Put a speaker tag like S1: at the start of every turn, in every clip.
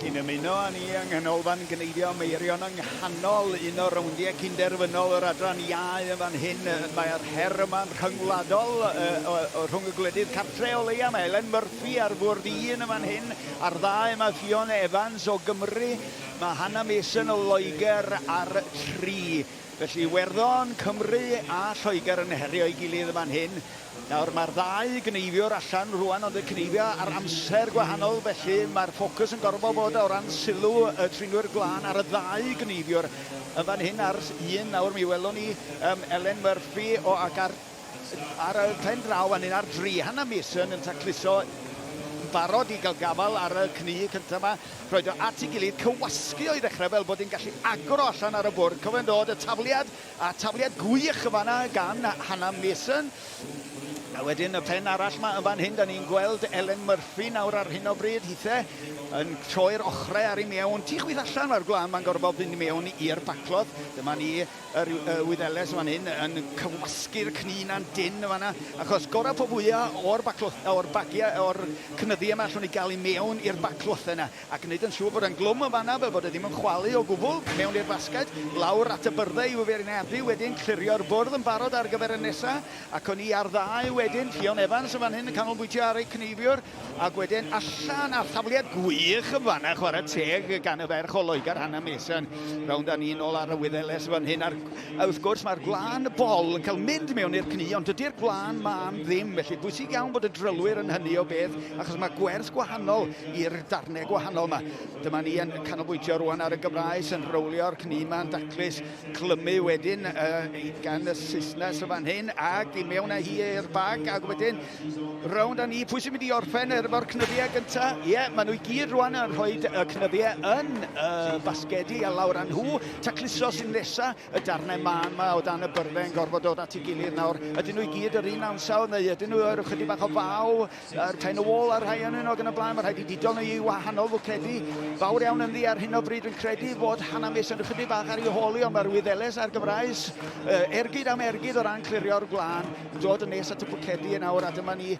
S1: chi'n ymuno â ni yng Nghanolfan Gneifio Meirion yng nghanol un o rowndiau cynderfynol yr adran iau yn fan hyn. Mae'r her yma'n rhyngwladol rhwng y gwledydd cartre o leia. Mae Elen Murphy ar fwrdd un yn fan hyn. Ar ddau mae Ffion Evans o Gymru. Mae Hannah Mason o Loegr ar tri. Felly Iwerddon, Cymru a Lloegr yn herio'i gilydd yn fan hyn. Nawr, mae'r ddau gneifiwr allan rŵan, ond yn cneifio ar amser gwahanol, felly mae'r ffocws yn gorfod bod o ran sylw y trinwyr gwlân ar y ddau gneifiwr. Yn fan hyn ar un nawr, mi welwn ni um, Elen Murphy o, ac ar, ar y pen draw fan hyn ar dri, Hannah Mason yn tacluso yn barod i gael gafael ar y cnu cyntaf yma, rhoed o at ei gilydd, cywasgu o i ddechrau fel bod hi'n gallu agor o allan ar y bwrdd. Cofio'n dod y tafliad A tafliad gwych yn fan'na gan Hannah Mason. A wedyn y pen arall 'ma yn fan hyn, da ni'n gweld Elen Murphy nawr ar hyn o bryd, hithe yn troi'r ochrau ar ei mewn. Tu chwith allan mae'r gwlân ma'n gorfod fynd i mewn i'r baclodd. Dyma ni yr Wyddeles yn fan hyn yn cywasgu'r cnu 'na'n dynn yn fan'na, achos gorau po fwya o'r bacloth, o'r bagiau, o'r cnyddiau 'ma allwn ni gael i mewn i'r baclothau 'na. A gwneud yn siŵr bod e'n glwm yn fan'na fel bod e ddim yn chwalu o gwbl, mewn i'r basged, lawr at y byrddau i'w feirniadu wedyn, clirio'r bwrdd yn barod ar gyfer y nesa, ac o'n i ar ddau wedyn, Ffion Evans yn fan hyn yn canolbwyntio ar ei cneifiwr, ac wedyn allan a thafliad gwych yn fan'na, chwarae teg gan y ferch o Loegr, Hannah Mason, rownd â ni nôl ar y Wyddeles fan hyn, a'r, wrth gwrs mae'r gwlân bol yn cael mynd mewn i'r cnu, ond dydy'r gwlân mân ddim, felly bwysig iawn bod y drylwyr yn hynny o beth, achos mae gwerth gwahanol i'r darnau gwahanol yma. Dyma ni yn canolbwyntio rwan ar y Gymraes yn rowlio'r cnu yma yn daclus, clymu wedyn uh, gan y Saesnes y fan hyn, ac i mewn â hi i'r bag, ac wedyn rownd â ni. Pwy sy'n mynd i orffen efo'r cnyddiau gyntaf? Ie, yeah, maen nhw i gyd rwan yn rhoi y cnyddiau yn y basgedi a lawr â nhw. Tacluso sy'n nesaf, y darnau mân 'ma o dan y byrddau yn gorfod dod at ei gilydd nawr. Ydyn nhw i gyd yr un ansawdd neu ydyn nhw yr ychydig bach o faw a'r pen y wôl a'r rhai yn nhw ac yn y blaen? Mae rhaid i didol neu i wahanol fwcedi. Fawr iawn ynddi ar hyn o bryd yn credu fod Hannah Mason ychydig bach ar ei hôl i, ond mae'r Wyddeles a'r Gymraes ergyd am ergyd o ran clirio'r gwlân yn dod yn nes at y bwcedi yn awr a dyma ni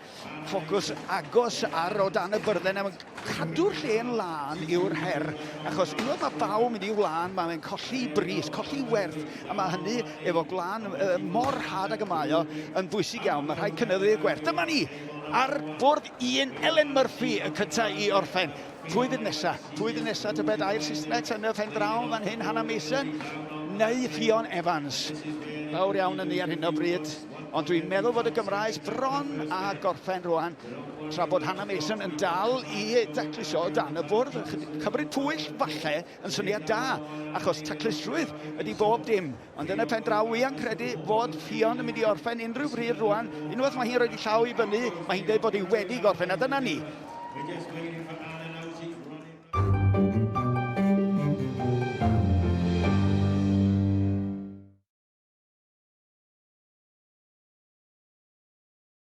S1: ffocws agos ar o dan y byrddau na cadw'r lle'n lân yw'r her achos unwaith mae baw mynd i wlân mae'n colli bris, colli werth a mae hynny efo gwlân uh, mor rhad ag y mae o yn bwysig iawn. Mae rhaid cynyddu'r gwerth. Dyma ni ar bwrdd un Elen Murphy y cyntaf i orffen. Pwy fydd nesa? Pwy fydd nesa tybed ai'r Saesneg yn y pen draw fan hyn, Hannah Mason neu Ffion Evans? Fawr iawn yn ni ar hyn o bryd. Ond dwi'n meddwl fod y Gymraes bron a gorffen rwan, tra bod Hannah Mason yn dal i dacluso o dan y bwrdd. Cymryd pwyll, falle, yn syniad da, achos taclusrwydd ydy bob dim. Ond yn y pen draw, wi yn credu fod Ffion yn mynd i orffen unrhyw bryd rwan. Unwaith mae hi'n rhoi llaw i fyny, mae hi'n dweud bod hi wedi gorffen, a dyna ni.